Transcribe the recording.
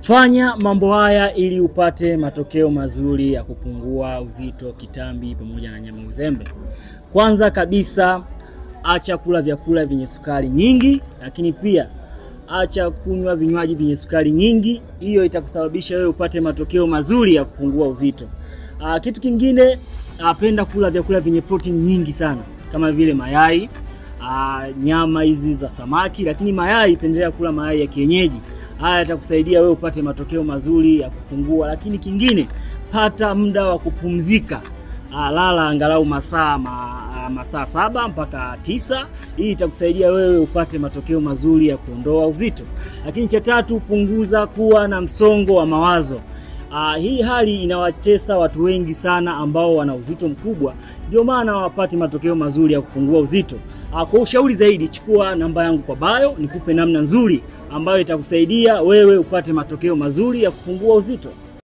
Fanya mambo haya ili upate matokeo mazuri ya kupungua uzito, kitambi pamoja na nyama uzembe. Kwanza kabisa, acha kula vyakula vyenye sukari nyingi, lakini pia acha kunywa vinywaji vyenye sukari nyingi. Hiyo itakusababisha wewe upate matokeo mazuri ya kupungua uzito. Kitu kingine, penda kula vyakula vyenye protini nyingi sana kama vile mayai, nyama hizi za samaki, lakini mayai, pendelea kula mayai ya kienyeji. Haya yatakusaidia wewe upate matokeo mazuri ya kupungua. Lakini kingine, pata muda wa kupumzika. Lala angalau masaa 7 mpaka 9. Hii itakusaidia wewe upate matokeo mazuri ya kuondoa uzito. Lakini cha tatu, punguza kuwa na msongo wa mawazo. Hii hali inawatesa watu wengi sana ambao wana uzito mkubwa, ndio maana hawapati matokeo mazuri ya kupungua uzito. Kwa ushauri zaidi, chukua namba yangu kwa bio, nikupe namna nzuri ambayo itakusaidia wewe upate matokeo mazuri ya kupungua uzito.